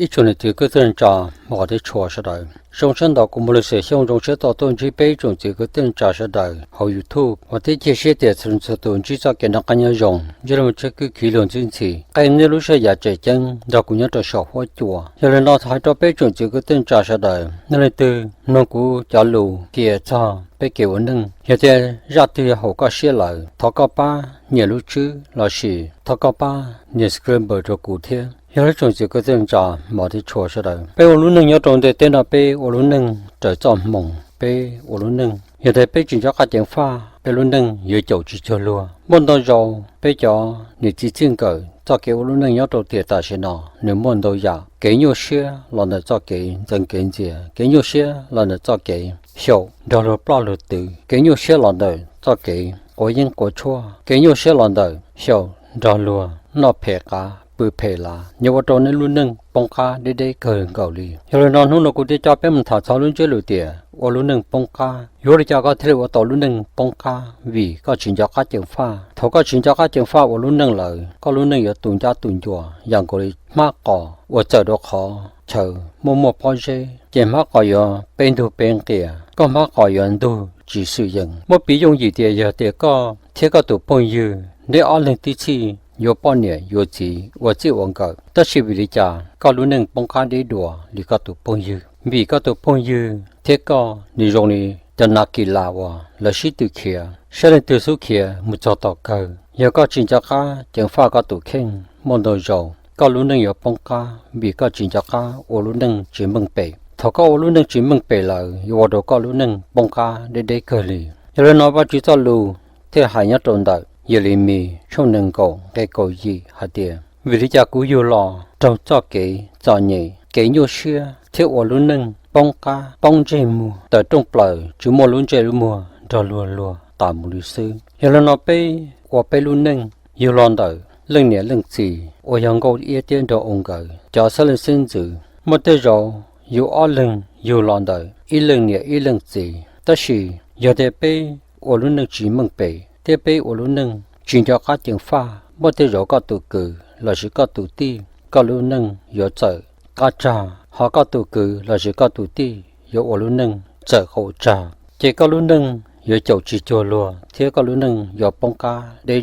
Ib tsoom niam txiv kwv tij neej tsa, hmov thiab tshua sawv daws, zoo siab ntau kuv Mos Lis Xwm Xyooj zoo siab tau tuaj ntsib peb ib tsoom txiv kwv tij neej tsa sawv daws hauv YouTube. Vam thiab cia siab tias txhua leej txhua tus ntsib txoj kev noj qab nyob zoo, ntsib laj mus tsheb kwj khiv luag ntxwb ntxhi, qee nej lub sij hawm yam tseem ceeb nrog kuv nyob rau saum huab cua. Yog li no hais rau peb tsoom txiv kwv tij neej tsa sawv daws, nej leej twg mloog kuv cov lus qhia txog peb kev ua neej, yog tias zaj twg yog haum koj siab lawm, thov koj pab nias lub tswb lossis thov koj pab nias subscribe rau kuv thiab. Yog li tsoom txiv kwv tij neej tsa, hmov thiab tshua sawv daws, peb ua lub neej nyob rau ntiaj teb no peb ua lub neej raws txoj hmoo, peb ua lub neej yog tias peb tsis nco qab ceev faj peb lub neej yuav caum tsis cuag luag. Muaj ntau zaus peb cov niam txiv txij nkawm txoj kev ua lub neej nyob rau tiam tam sim no nws muaj ntau yam, kev nyuaj siab los ntawm txoj kev ntxeev kev ntxias, kev nyuaj siab los ntawm txoj kev xyaum nrog luag ploj luag twv, kev nyuaj siab los ntawm txoj kev quav yeeb quav tshuaj, kev nyuaj siab los ntawm xyaum nrog luag noj phem qav pw phem lav, nyob ua rau nej lub neej poob qab deb deb kawg nkaus li. Yog li no hnub no kuv thiaj coj peb mus tham txog lub ntsiab lus tias ua lub neej poob qab. Yuav li cas koj thiaj li ua tau lub neej poob qab? Vim koj tsis nco qab ceev faj. Thaum koj tsis nco qab ceev faj ua lub neej lawm, koj lub neej yuav tu ncab tu ncua yam nkaus li hmab qos uas txawm rau qhov chaw muaj muaj pob zeb, ces hmab qos yuav peb ntug peb nqias, koj hmab qos yuav ntug tsis swm yees. Muab piv yooj yim tias yog tias koj thiab koj tus phooj ywg neb ob leeg tib txhij yuav poj niam yuav txiv ua txij ua nkawm, tab sis vim li cas koj lub neej poob qab deb dua li koj tus phooj ywg? Vim koj tus phooj ywg thiab koj nws zoo li cov nas kis las uas lawv sib tw khiav, saib leej twg xub khiav mus txog tom kawg. Yog koj tsis nco qab ceev faj koj tus kheej, muaj ntau zaus koj lub neej yuav poob qab vim koj tsis nco qab ua lub neej tsis meej pem. Thaum koj ua lub neej tsis meej pem lawm yuav ua rau koj lub neej poob qab deb deb kawg li. Yog li no Vajtswv txoj lus thiaj hais nyob rau ntawm Yelemis tshooj nees nkaum nqe kaum yim hais tias, vim li cas kuv yug los raug txoj kev txom nyem, kev nyuaj siab thiab ua lub neej poob qab poob ntsej muag tawm rooj plaws tsis muaj lub ntsej lub muag nrog luag luag tas mus li xwb. Yog li no peb ua peb lub neej yug los ntawm leej niam leej txiv uas yog nkauj iab thiab nraug u nkawd cov xeeb leej xeeb ntxwv. Muaj tej zaus yus ob leeg yug los ntawm ib leej niam ib leej txiv, tab sis yog tias peb ua lub neej tsis meej pem thiab peb ua lub neej tsis nco qab ceev faj, muaj tej zaus koj tus kwv lossis koj tus tij koj lub neej yuav txawm qab tsag, ho koj tus kwv lossis koj tus tij yuav ua lub neej txawm qaum tsag, ces koj lub neej yuav caum tsis cuag luag thiab koj lub neej yuav poob qab deb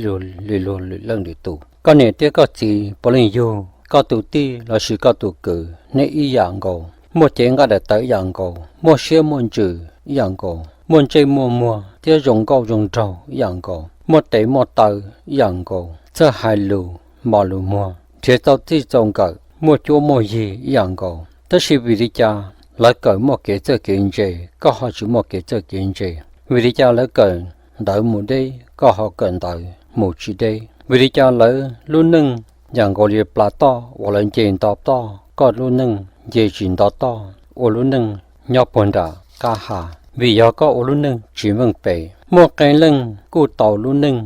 li luag lwm leej lwm tus. Koj niam thiab koj txiv puav leej yug koj tus tij lossis koj tus kwv nej ib yam nkaus, muaj cev nqaij daim tawv ib yam nkaus, muaj siab muaj ntsws ib yam nkaus, muaj ntsej muaj muag thiab zoo nkauj zoo nraug ib yam nkaus, muaj tes muaj taw ib yam nkaus, txawj hais lus mos lus muag, nrhiav txaus txij txaus nkawm, muaj cuab muaj yig ib yam nkaus, tab sis vim li cas lawv kawm muaj kev txawj kev ntse, koj ho tsis muaj kev txawj kev ntse? Vim li cas lawv kawm ntawv mus deb, koj ho kawm ntawv mus tsis deb? Vim li cas lawv lub neej yam nkaus li plas toj uas lawv nce nto toj, koj lub neej nce tsis nto toj, ua lub neej nyob puag nram qab ha? Vim yog koj ua lub neej tsis meej pem. Muaj qee leej kuj tau lub neej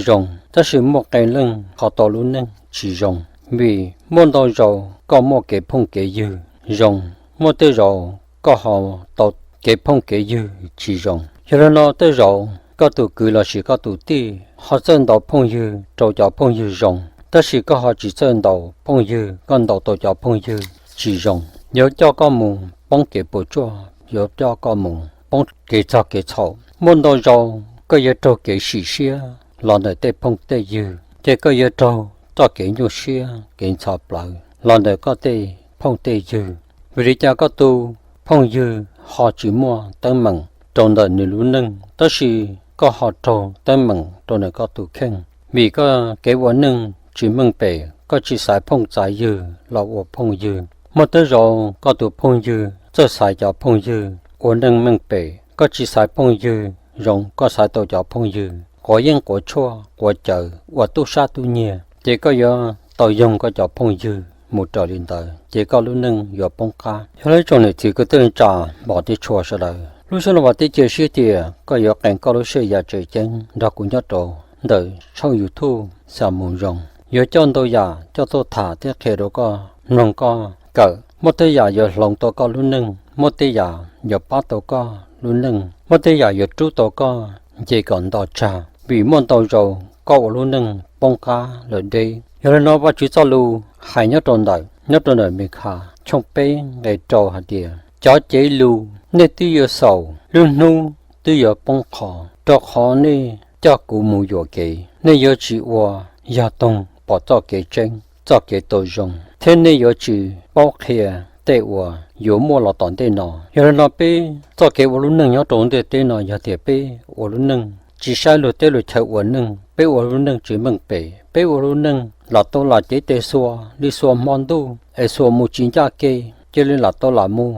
zoo, tab sis muaj qee leej ho tau lub neej tsis zoo. Vim muaj ntau zaus koj muaj kev phooj kev ywg zoo, muaj tej zaus koj ho tau kev phooj kev ywg tsis zoo. Yog li no tej zaus koj tus kwv lossis koj tus tij ho txawj ntaus phooj ywg rau cov phooj ywg zoo, tab sis koj ho tsis txawj ntaus phooj ywg, koj ntaus tau cov phooj ywg tsis zoo, yuav coj koj mus poob kev puas tsuaj, yuav coj koj mus poob kev txog kev txhaum. Muaj ntau zaus koj yuav raug kev sim siab los ntawm tej phooj tej ywg, ces koj yuav raug txoj kev nyuaj siab kev ntxhov plawv los ntawm koj tej phooj tej ywg. Vim li cas koj tus phooj ywg ho tsis muaj teeb meem rau ntawm nws lub neej, tab sis koj ho raug teeb meem rau ntawm koj tus kheej? Vim koj kev ua neej tsis meej pem, koj tsis xaiv phooj xaiv ywg los ua phooj ywg. Muaj tej zaus koj tus phooj ywg txawj xaiv cov phooj ywg ua neej meej pem, koj tsis xaiv phooj ywg zoo, koj xaiv tau cov phooj ywg quav yeeb quav tshuaj quav cawv ua tub sab tub nyiag, ces koj yuav tau yoog koj cov phooj ywg mus raws li ntawd, ces koj lub neej yuav poob qab. Yog li tsoom niam txiv kwv tij neej tsa, hmov thiab tshua sawv daws, lub sij hawm no vam thiab cia siab tias koj yuav qee koj lub sij hawm yam tseem ceeb nrog kuv nyob rau ntawm tshooj YouTube Xya Moo Zoo, yuav coj ntau yam coj tuaj tham thiab qhia rau koj mloog koj kawm. Muaj tej yam yuav hloov tau koj lub neej, muaj tej yam yuav pab tau koj lub neej, muaj tej yam yuav rub tau koj nce kom nto tsag, vim muaj ntau zaus koj ua lub neej poob qab lawm deb. Yog li no Vajtswv txoj lus hais nyob rau ntawm, nyob rau ntawm Mes Khas tshooj peb nqe rau hais tias, cov cev lus nej twb yuav xaus, lub hnub twb yuav poob qho, rau qhov nej coj kuv mus yuam kev. Nej yuav tsis ua yog toog pom txoj kev tseeb, txoj kev tau zoo, thiab nej yuav tsis paub qhia tej uas yuav muaj los tom ntej no. Yog li no peb txoj kev ua lub neej nyob rau ntiaj teb no yog tias peb ua lub neej tsis saib luag teb luag chaw ua neej, peb ua lub neej tsis meej pem, peb ua lub neej lam tau lam cev tes xuas li xuas hmo ntuj es xuas mus tsis ncaj kev, cia li lam tau lam mus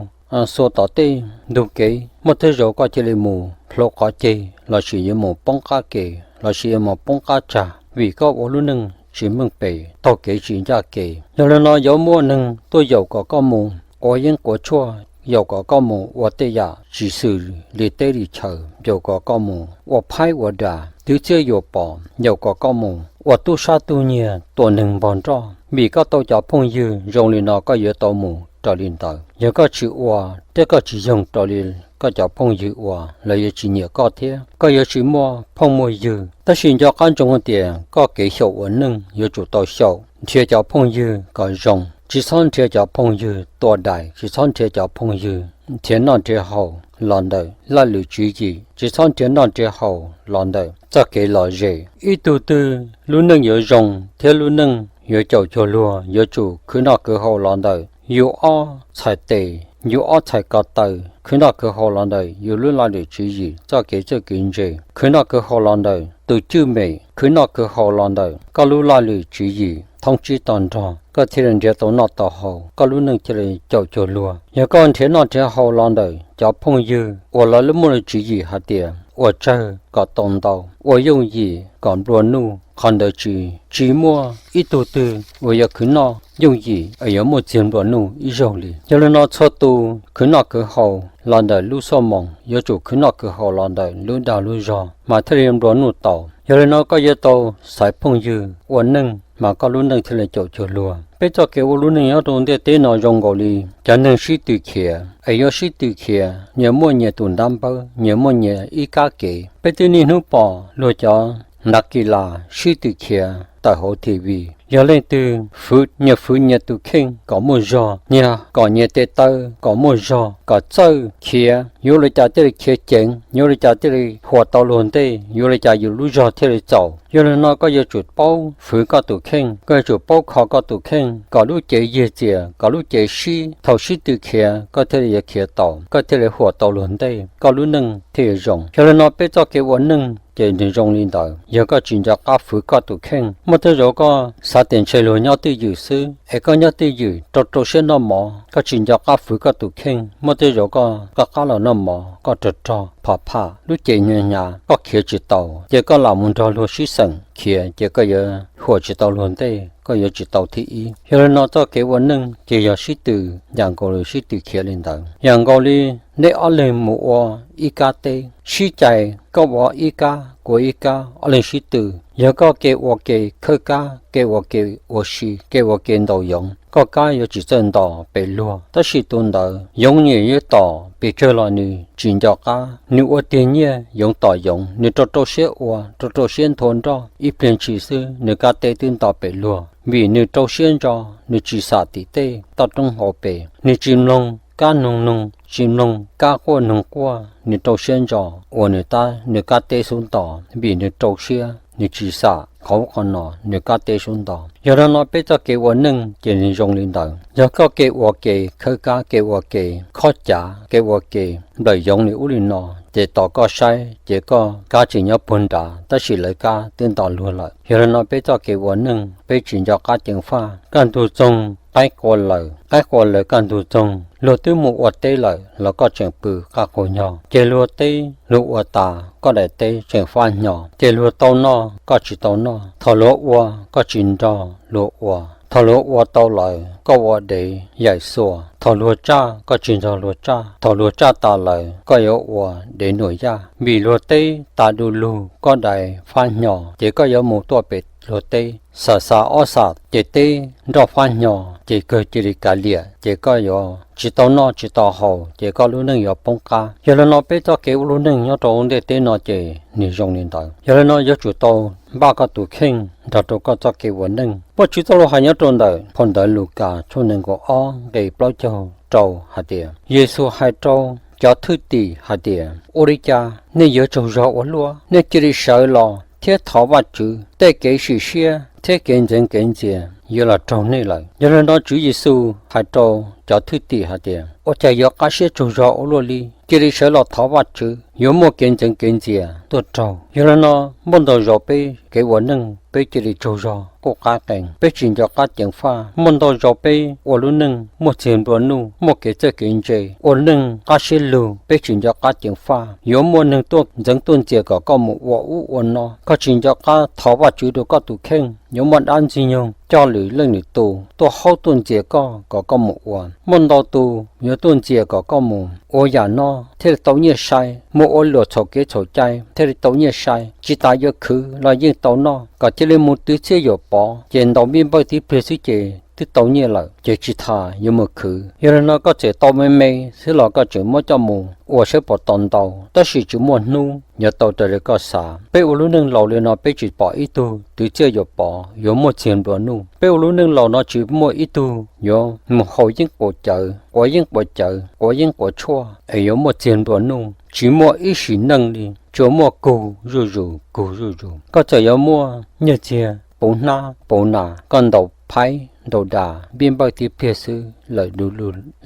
xuas tom tej ntug kev, muaj tej zaum koj cia li mus hlau qhov ceg lossis yuav mus poob qab ke lossis yuav mus poob qab tsag vim koj ua lub neej tsis meej pem, taug kev tsis ncaj kev. Yog li no yuav muaj neeg tuaj yaum kom koj mus quav yeeb quav tshuaj, yaum kom koj mus ua tej yam tsis xws li teb li chaw, yaum kom koj mus ua phaib ua das twv txiaj yuam pom, yaum kom koj mus ua tub sab tug nyiag tua neeg npog nroj. Vim koj tau cov phooj ywg zoo li no koj yuav tau mus raws li ntawd. Yog koj tsis ua thiab koj tsis yoog raws li koj cov phooj ywg ua, lawv yuav tsis nyiam koj thiab koj yuav tsis muaj phooj muaj ywg. Tab sis nco qab ntsoov hais tias koj kev xyaum ua neej yuav tsum tau xyaum nrhiav cov phooj ywg kom zoo, tsis txhob nrhiav cov phooj ywg tua dais, tsis txhob nrhiav cov phooj ywg nrhiav noj nrhiav haus los ntawm laj lwm tswv yim, tsis txhob nrhiav noj nrhiav haus los ntawm txoj kev lom zem. Ib tug twg lub neej yuav zoo thiab lub neej yuav caum cuag luag yuav tsum khwv noj khwv haus los ntawm yus ob txhais tes, yus ob txhais ko taw, khwv noj khwv haus los ntawm yus lub laj lwm tswv yim, txoj kev txawj kev ntse, khwv noj khwv haus los ntawm tus cwj mem, khwv noj khwv haus los ntawm koj lub laj lwm tswv yim thoob tsib to nrog, koj thiaj li nrhiav tau noj tau haus, koj lub neej thiaj li caum cuag luag. Yog koj nrhiav noj nrhiav haus los ntawm cov phooj ywg uas lawv muaj lub tswv yim hais tias ua tsawg kom tau ntau, ua yooj yim kom nplua nuj, qhov ntawd tsis, tsis muaj ib tug twg uas yuav khwv noj yooj yim es yuav muaj txiag nplua nuj ib zaug li. Yog li no txhua tus khwv noj khwv haus los ntawm lub xuaj moos yuav tsum khwv noj khwv haus los ntawm lub dag lub zog mas thiaj li nplua nuj tau. Yog li no koj yuav tau xaiv phooj ywg ua neej mas koj lub neej thiaj li caum cuag luag. Peb txoj kev ua lub neej nyob rau ntiaj teb no zoo nkaus li cov neeg sib tw khiav, es yuav sib tw khiav nyias muaj nyias tus ntab npawb, nyias muaj nyias ib kab kev. Peb twb niaj hnub pom luag cov ntav kis las sib tw khiav tawm hauv T V. Yog leej twg fwv, nyias fwv nyias tus kheej kom muaj zog, nyias kom nyias tes taw kom muaj zog, kom txawj khiav, yuav li cas thiaj li khiav ceev, yuav li cas thiaj li huam tau luag ntej, yuav li cas yus lub zog thiaj li txaus. Yog li no koj yuav tsum paub fwv koj tus kheej, koj yuav tsum paub kho koj tus kheej kom lub cev yig txias, kom lub cev sib, thaum sib tw khiav koj thiaj li yuav khiav tau, koj thiaj li huam tau luag ntej, koj lub neej thiaj yuav zoo. Yog li no peb txoj kev ua neej ces nws zoo li ntawd. Yog koj tsis nco qab fwv koj tus kheej, muaj tej zaum koj xav tias ntshe luag nyob twj ywm xwb, es koj nyob twj ywm rau rau siab noj mov, koj tsis nco qab fwv koj tus kheej, muaj tej zaum koj, koj qab los noj mov koj rog rog phom pham lub cev hnyav hnyav koj khiav tsis tau, ces koj lam mus nrog luag sib xeem khiav ces koj yuav huam tsis tau luag ntej, koj yuav tsis tau thib ib. Yog li no txoj kev ua neej ces yog sib tw, yam nkaus li sib tw khiav li ntawd. Yam nkaus li nej ob leeg mus ua ib kab teb, sib cais, koj ua ib kab kuv ua ib kab, ob leeg sib tw. Yog koj ke ua ke khawb kab, ke ua ke ua si, ke ua ke ntaus yoov, koj kab yuav tsis txawj nto pem luag, tab sis tus ntawd yoov nyiam yuav tom pes tsawg los nws tsis nco qab, nws ua tiag nyiaj yoov tom yoov, nws rau rau siab ua, rau rau siab nthua nroj, ib pliag ntshis xwb nws kab teb twb nto pem luag, vim nws rau siab ntso, nws tsis xam tim tej toj roob hauv pes, nws tsis mloog kab noog noog, tsis mloog kab quaj noog quaj, nws rau siab ntso ua nws tab, nws kab teb xub nto, vim nws rau siab, nws tsis xam qhov ub qhov no, nws kab teb xub nto. Yog li no peb txoj kev ua neej ces nws zoo li ntawd. Yog koj ke ua ke khawb kab, ke ua ke khob cav, ke ua ke nplawm yoov li ub li no, ces tos koj saib ces koj kab tseem nyob puag nrad tab sis lawv kab twb nto luag lawm. Yog li no peb txoj kev ua neej peb tsis nco qab ceev faj. Kaj ntug txoog qaib qua lawm, qaib qua lawm kaj ntug txoog, luag twb mus ua teb lawm los koj tseem pw qab qaug nyo. Ces luag teb luag ua tas koj daim teb tseem fab hnyo. Ces luag tau noj koj tsis tau noj, thaum luag ua koj tsis nrog luag ua. Thaum luag ua tau lawm koj ua dev yaim xuas, thaum luag tsaj koj tsis nrog luag tsaj, thaum luag tsaj tas lawm koj yuav ua dev nuam yaj. Vim luag teb tas du lug koj daim fab hnyo, ces koj yuav mus tuaj pem luag teb. xam xav ob xam ces teb nroj fab hnyo, ces kawg cia li kav liam, ces koj yuav tsis tau noj tsis tau haus, ces koj lub neej yuav poob qab. Yog li no peb txoj kev ua lub neej nyob rau ntiaj teb no ces nws zoo li ntawd. Yog li no yuav tsum tau npaj koj tus kheej nrog rau koj txoj kev ua neej. Vajtswv txoj lus hais nyob rau ntawm phau ntawv Lukas tshooj nees nkaum ob nqe plaub caug rau hais tias, Yexus hais rau cov thwj tim hais tias, Ua li cas nej yuav tsaug zog ua luaj? Nej cia li sawv los thiab thov Vajtswv, tej kev sim siab thiab kev ntxeev kev ntxias yuav los raug nej lawm. Yog li no Tswv Yexus hais rau cov thwj tim hais tias, Ua cas yuav qab siab tsaug zog ua luaj li? Cia li sawv los thov Vajtswv, yuav muaj kev ntxeev kev ntxias tuaj raug. Yog li no muaj ntau zaus peb kev ua neej peb cia li tsaug zog quj qab qees, peb tsis nco qab ceev faj. Muaj ntau zaus peb ua lub neej muaj txiag nplua nuj, muaj kev txawj kev ntse, ua neej qab siab lug, peb tsis nco qab ceev faj. Yuav muaj neeg tuaj ntxeev tuaj ntxias kom koj mus ua ub ua no, koj tsis nco qab thov Vajtswv rau koj tus kheej. Yuav muaj dab ntxwg nyoog coj lwm leej lwm tus tuaj haub tuaj ntxias koj kom koj mus ua. Muaj ntau tus yuav tuaj ntxias kom koj mus ua yam no thiaj li tau nyiaj sai, mus ua luam txhaum kev txhaum cai thiaj li tau nyiaj sai. Tsis tas yuav khwv los yeej tau noj, kom cia li mus twv txiaj yuam pov, ces ntaus npij npawj tib pliag xwb ces twb tau nyiaj lawm, ces tsis tas yuav mus khwv. Yog li no koj txawm tau me me xwb los koj tseem muab coj mus ua saib puas tau ntau, tab sis tsis muaj hnub yuav tau raws li koj xav. Peb ua lub neej laus li no peb tsis pom ib tug twv txiaj yuam pov yuav muaj txiag nplua nuj. Peb ua lub neej laus no tsis muaj ib tug yuav mus haus yeeb quav cawv, quav yeeb quav cawv, quav yeeb quav tshuaj es yuav muaj txiag nplua nuj, tsis muaj ib sim neej li, tsuas muaj kug zuj zus kug zuj zus. Koj txawm yuav muaj nyiaj txiag puv hnab puv nas, koj ntaus phaib ntaus das npij npawj tib pliag xwb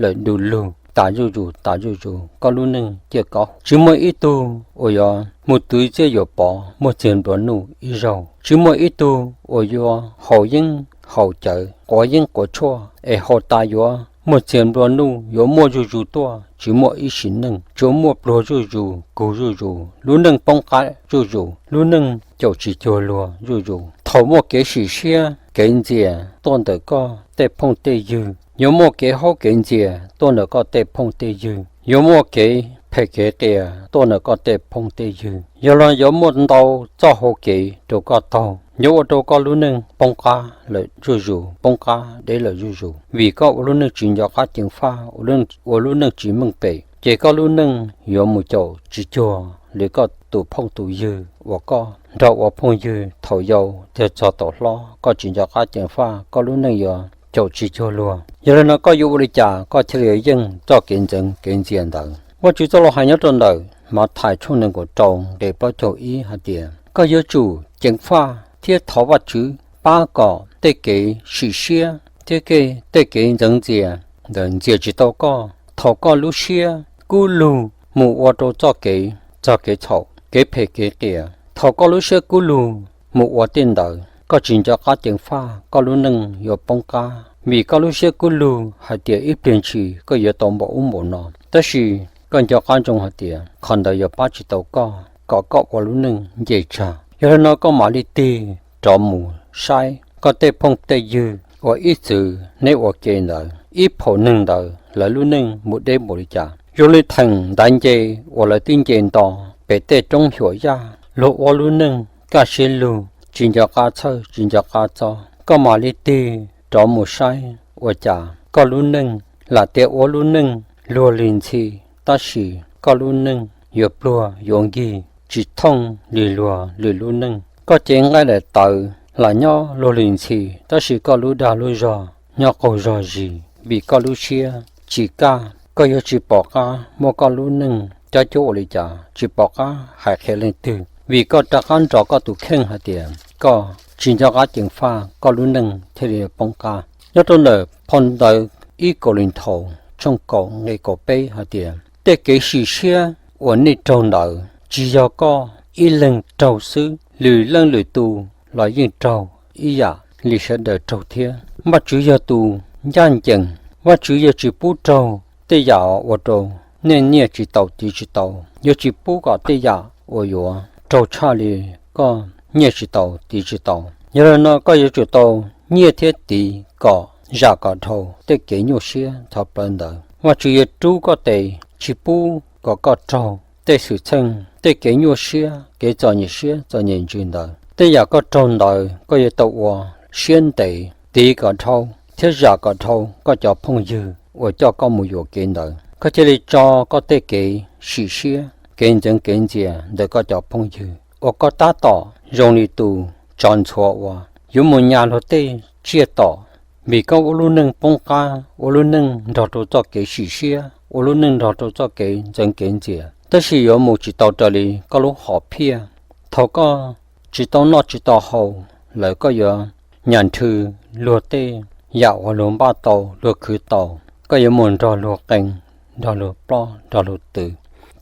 lawm du lug tas zuj zus tas zuj zus, koj lub neej ciaj kaub. Tsis muaj ib tug uas yuav mus twv txiaj yuam pov muaj txiag nplua nuj ib zaug. Tsis muaj ib tug uas yuav haus yeeb haus cawv, quav yeeb quav tshuaj es haus tas yuav muaj txiag nplua nuj, yuav muaj zuj zus tuaj, tsis muaj ib sim neej, tsuas muaj pluag zuj zus kug zuj zus, lub neej poob qab zuj zus, lub neej caum tsis cuag luag zuj zus. Thaum muaj kev sim siab kev ntxias tuaj ntawm koj tej phooj tej ywg, yuav muaj kev haub kev ntxias tuaj ntawm koj tej phooj tej ywg, yuav muaj kev phem kev qias tuaj ntawm koj tej phooj tej ywg. Yog los yuav muaj ntau txoj hau kev rau koj taug, yuav ua rau koj lub neej poob qab lawm zuj zus, poob qab deb lawm zuj zus, vim koj ua lub neej tsis nco qab ceev faj, ua lub neej tsis meej pem, ces koj lub neej yuav mus caum tsis cuag li koj tus phooj tus ywg uas koj nrog ua phooj ywg thaum yau thiaj txog thaum hlob. Koj tsis nco qab ceev faj, koj lub neej yuav caum tsis cuag luag. Yog li no koj yuav ua li cas koj thiaj li yeej txoj kev ntxeev kev ntxias ntawd? Vajtswv txoj lus hais nyob rau ntawm Mathais tshooj nees nkaum rau nqe plaub caug ib hais tias, koj yuav tsum ceev faj thiab thov Vajtswv pab kom tej kev sim siab thiab tej kev ntxeev ntxias ntawd ntxias tsis tau koj. Thaum koj lub siab kub lug mus ua rau txoj kev txog kev txhaum kev phem kev qias, thaum koj lub siab kub lug mus ua tej ntawd, koj tsis nco qab ceev faj, koj lub neej yuav poob qab, vim koj lub siab kub lug hais tias ib pliag ntshis koj yuav tau npaum ub npaum no, tab sis koj nco qab ntsoov hais tias qhov ntawd yuav pab tsis tau koj kom koj ua lub neej nce tsag. Yog li no koj mam li tig rov mus saib koj tej phooj tej ywg uas ib txwm neb ua ke ntawd, ib phaum neeg ntawd lawv lub neej mus deb npaum li cas. Zoo li theem ntaiv nce uas lawv twb nce nto pem tej roob xyuam yaj, luag ua lub neej kaj siab lug, tsis nco qab txhawj tsis nco qab txob. Koj mam li tig rov mus saib ua cas koj lub neej lam tias ua lub neej luag li ntxhi, tab sis koj lub neej yuav pluag yuav nkig tsis thooj li luag lwm lub neej. Koj cev nqaij daim tawv lam nyob luag li ntxhi, tab sis koj lub dag lub zog nyob qaug zog zis, vim koj lub siab tsis kaj. Koj yuav tsis pom qab muab koj lub neej cob cuab ua li cas, tsis pom qab hais qhia leej twg, vim koj rov qab nrog koj tus kheej hais tias koj tsis nco qab ceev faj, koj lub neej thiaj li poob qab. Nyob rau ntawm phau ntawv ib Kauleethaus tshooj kaum nqe kaum peb hais tias, tej kev sim siab uas nej raug ntawd tsis yog koj ib leeg raug xwb, lwm leej lwm tus los yeej raug ib yam li sawv daws raug thiab. Vajtswv yog tus ncaj ncees, Vajtswv yuav tsis pub raug tej yam ua rau nej nyiaj tsis tau tiv tsis tau, yuav tsis pub kom tej yam uas yuav raug tshaj li koj nyiaj tsis tau tiv tsis tau. Yog li no koj yuav tsum tau nyiaj thiab tiv kom zam kom dhau tej kev nyuaj siab txhov plawv ntawd. Vajtswv yuav rub koj tes, tsis pub kom koj raug tej xwm txheej, tej kev nyuaj siab, kev txom nyem siab txom nyem ntsws ntawd. Tej yam koj raug ntawd koj yuav tau ua siab ntev, tiv kom dhau thiab zam kom dhau koj cov phooj ywg uas coj koj mus yuam kev ntawd. Koj cia li tso koj tej kev sim siab, kev ntxeev kev ntxias ntawm koj cov phooj ywg uas koj tab tom zoo li tus tsov ntxhuav uas yuav mus nyas luag tej tsiaj tom, vim koj ua lub neej poob qab, ua lub neej nrog rau txoj kev sim siab, ua lub neej nrog rau txoj kev ntxeev kev ntxias, tab sis yuav mus tsis tau raws li koj lub hom phiaj. Thaum koj tsis tau noj tsis tau haus lawm, koj yuav nyas nrhw luag tej yam uas luag npaj tau, luag khwv tau, koj yuav mus nrog luag qee, nrog luag ploj, nrog luag twv.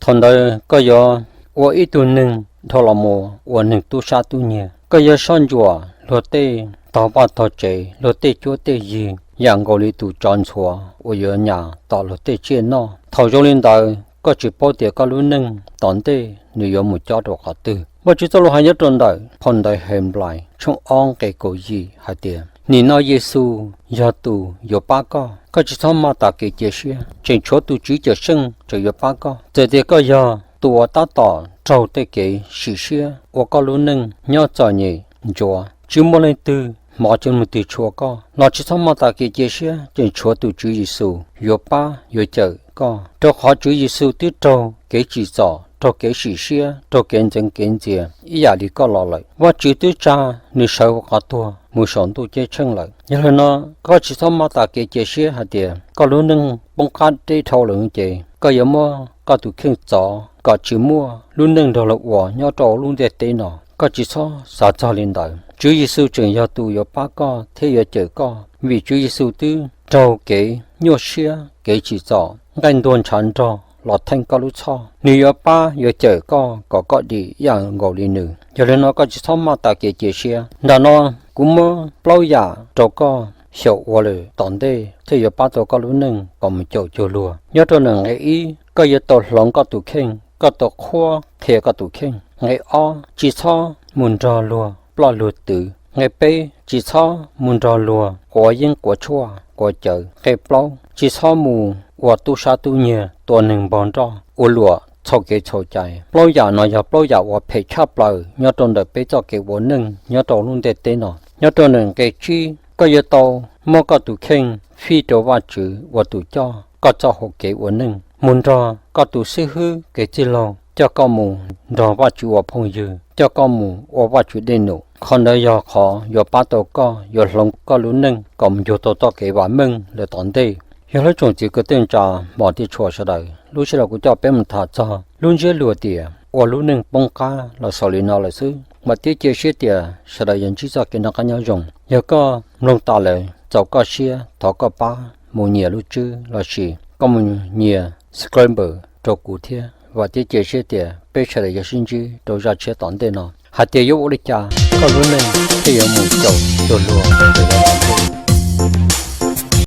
Thaum ntawd koj yuav ua ib tug neeg dhau los mus ua neeg tub sab tub nyiag. Koj yuav soj ntsuam luag tej tog vaj tog tsev, luag tej cuab tej yig, yam nkaus li tus tsov ntxhuav uas yuav nyas tom luag tej tsiaj noj. Thaum zoo li ntawd, koj tsis paub tias koj lub neej tom ntej nws yuav mus cob rau qhov twg. Vajtswv txoj lus hais nyob rau ntawm phau ntawv Henplais tshooj ob nqe kaum yim hais tias, nim no Yexus yog tus yuav pab koj. Koj tsis txhob maj tas kev cia siab, tseem tshuav tus Tswv Cawmseej tseem yuav pab koj. Txawm tias koj yog tus uas tab tom raug tej kev sim siab ua koj lub neej nyob txom nyem ntsuav, tsis muaj leej twg hmov tsis muaj leej twg tshua koj, los tsis txhob maj tas kev cia siab, tseem tshuav tus Tswv Yexus yuav pab yuav cawm koj, rau qhov Tswv Yexus twb raug kev tsim txom, raug kev sim siab, raug kev ntxeev kev ntxias ib yam li koj los lawm. Vajtswv twb tsa nws sawv hauv qhov tuag mus saum ntuj ceeb tsheej lawm. Yog li no, koj tsis txhob maj tas kev cia siab hais tias koj lub neej poob qab deb dhau lawm ces koj yuav muab koj tus kheej txov kom tsis muaj lub neej nrog luag ua nyob rau lub ntiaj teb no. Koj tsis txhob xav txog li ntawd. Tswv Yexus tseem yog tus yuav pab koj thiab yuav cawm koj, vim Tswv Yexus twb raug kev nyuaj siab, kev tsim txom, nqaij ntuag ntshav nrog los theej koj lub txhoj. Nws yuav pab yuav cawm koj kom koj dim ib yam nkaus li nws. Yog li no, koj tsis txhob maj tas kev cia siab. Nram no kuv muab plaub yam rau koj xyaum ua lawm tom ntej thiaj yuav pab tau koj lub neej kom mus caum cuag luag. Nyob rau nqe ib, koj yuav tau hloov koj tus kheej, koj tau qhuab qhia koj tus kheej. Nqe ob, tsis txhob mus nrog luag ploj luag twv. Nqe peb, tsis txhob mus nrog luag quav yeeb quav tshuaj quav cawv. Nqe plaub, tsis txhob mus ua tub sab tub nyiag, tua neeg npog nroj, ua luam txhaum kev txhaum cai. Plaub yam no yog plaub yam uas phem tshaj plaws nyob rau ntawm peb txoj kev ua neej nyob rau lub ntiaj teb no. Nyob rau nqe tsib, koj yuav tau muab koj tus kheej fij rau Vajtswv ua tus coj koj txoj hau kev ua neej, mus nrog koj tus xib hwb kev txwj laug coj koj mus nrog Vajtswv ua phooj ywg, coj koj mus ua Vajtswv dej num. Qhov ntawd yog qhov yuav pab tau koj, yuav hloov koj lub neej kom mus cuag tau txoj kev vam meej lawm tom ntej. Yog lub tsoom txiv kwv tij neej tsa, hmov thiab tshua sawv daws, lub sij hawm kuv coj peb mus tham txog lub ntsiab lus tias ua lub neej poob qab los xaus li no lawm xwb. Vam thiab cia siab tias sawv daws yuav ntsib txoj kev noj qab nyob zoo. Yog koj mloog tas lawm txaus koj siab, thov koj pab mus nyiam lub tswb lossis koj mus nyiam subscribe rau kuv thiab. Vam thiab cia siab tias peb sawv daws yuav sib ntsib rau zaj tshiab tom ntej no hais tias yuav ua li cas koj lub neej thiaj yuav mus caum cuag luag.